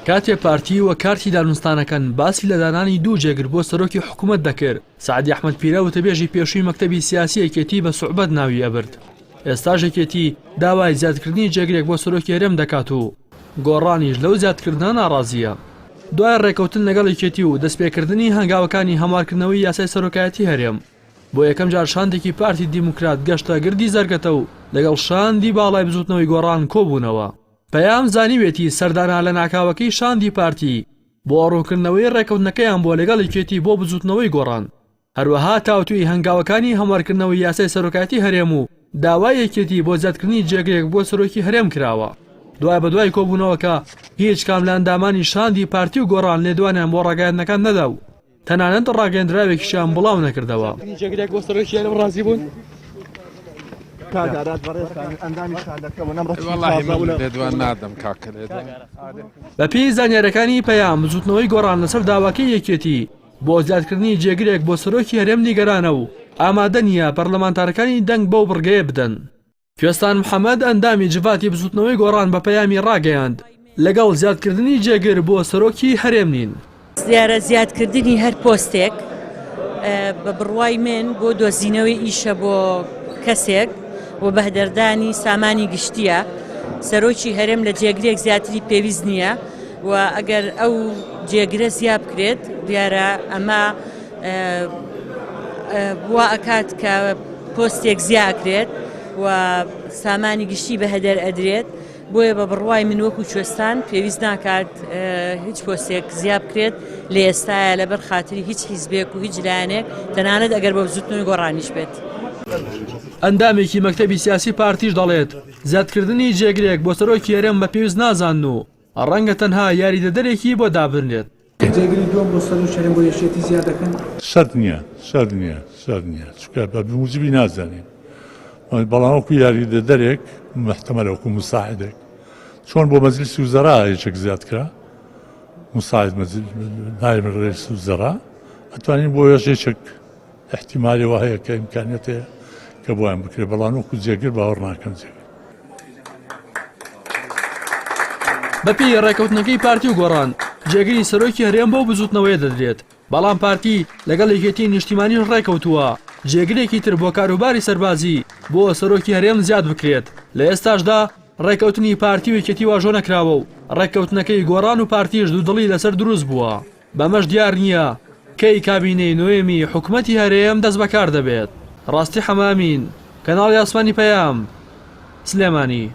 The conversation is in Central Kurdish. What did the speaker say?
کاتێ پارتی وەک کارتی دانوستانەکان باسی لە دانانی دوو جێگر بۆ سەرۆکی حکومەت دەکرد، سەعدی ئەحمەد پیرە وتەبێژی پێشووی مەکتەبی سیاسی یەکێتی بە سوعبەت ناوی ئەبرد. ئێستاش یەکێتی داوای زیادکردنی جێگرێک بۆ سەرۆکی هەرێم دەکات و گۆڕانیش لەو زیادکردنە ناڕازییە. دوای ڕێککەوتن لەگەڵ یەکێتی و دەستپێکردنی هەنگاوەکانی هەموارکردنەوەی یاسای سەرۆکایەتی هەرێم، بۆ یەکەم جار شاندێکی پارتی دیموکرات گەشتە گردی زەرگەتە و لەگەڵ شاندی باڵای بزوتنەوەی گۆڕان کۆبوونەوە. پەیام زانیوێتی سەردانە لەناکاوەکەی شاندی پارتی بۆ ڕوونکردنەوەی ڕێککەوتنەکەیان بووە لەگەڵ یەکێتی بۆ بزوتنەوەی گۆڕان، هەروەها تاوتوێی هەنگاوەکانی هەموارکردنەوەی یاسای سەرۆکایەتی هەرێم و داوای یەکێتی بۆ زیادکردنی جێگرێک بۆ سەرۆکی هەرێم کراوە. دوای بەدوای کۆبوونەوەکە هیچ کام لە ئەندامانی شاندی پارتی و گۆڕان لێدوانیان بۆ ڕاگەیاندنەکان نەدا و تەنانەت ڕاگەیەندراوێکیشیان بڵاو نەکردەوە. جێگرێک بۆ سەرۆکی هەرێم ڕازی بوون؟ بەپێی زانیاریەکانی پەیام، بزوتنەوەی گۆڕان لەسەر داواکەی یەکێتی بۆ زیادکردنی جێگرێک بۆ سەرۆکی هەرێم نیگەرانە و ئامادە نییە پەرلەمانتارەکانی دەنگ بەو بڕگەیە بدەن. کوێستان محەمەد ئەندامی جڤاتی بزوتنەوەی گۆڕان بە پەیامی ڕاگەیاند، لەگەڵ زیادکردنی جێگر بۆ سەرۆکی هەرێم نین. دیارە زیادکردنی هەر پۆستێک بە بڕوای من بۆ دۆزینەوەی ئیشە بۆ کەسێک و بەهدەردانی سامانی گشتیە، سەرۆکی هەرێم لە جێگرێک زیاتری پێویست نییە و ئەگەر ئەو جێگرە زیا بکرێت دیارە ئەمە وا ئەکات کە پۆستێک زیا ئەکرێت و سامانی گشتی بە هەدەر ئەدرێت بۆیە بە بڕوای من وەکو کوێستان پێویست ناکات هیچ پۆستێک زیا بکرێت لە ئێستاە لەبەر خاتری هیچ حیزبێک و هیچ لایەنێک تەنانەت ئەگەر بە بزوتنەوەی گۆڕانیش بێت. ئەندامێکی مەکتەبی سیاسی پارتیش دەڵێت، زیادکردنی جێگرێک بۆ سەرۆکی هەرێم بە پێویست نازانن و ڕەنگە تەنها یاریدەدەرێکی بۆ دابنرێت. جێگری دووەم بۆ سەرۆکی هەرێم بۆ یەکێتی زیاد دەکەن؟ شەرت نییە، شەرت نییە، شەرت نییە، چونکە بە موجبی نازانین، بەڵام وەکو یاریدەدەرێک محتەمەلە وەکو مساعدێک چۆن بۆ مەجلیسی وزەرا یەکێک زیاد کرا مساعد نایب رئیس وزەرا ئەتوانین بۆ یەش یەکێک احتیمالی وا هەیە کە ئیمکانیەت هەیە کە بۆیان بکرێت بەڵام وەکو جێگر باوەڕ ناکەم جێگر. بەپێی ڕێکەوتنەکەی پارتی و گۆڕان جێگری سەرۆکی هەرێم بەو بزوتنەوەیە دەدرێت، بەڵام پارتی لەگەڵ یەکێتی نیشتیمانیش ڕێکەوتووە جێگرێکی تر بۆ کاروباری سەربازی بۆ سەرۆکی هەرێم زیاد بکرێت، لە ئێستاشدا ڕێکەوتنی پارتی و یەکێتی واژۆ نەکراوە و ڕێککەوتنەکەی گۆڕان و پارتیش دوودڵی لەسەر دروست بووە. بەمەش دیار نییە کەی کابینەی نۆیەمی حکومەتی هەرێم دەستبەکار دەبێت. ڕاستی حەمەئەمین، کەناڵی ئاسمانی پەیام، سلێمانی.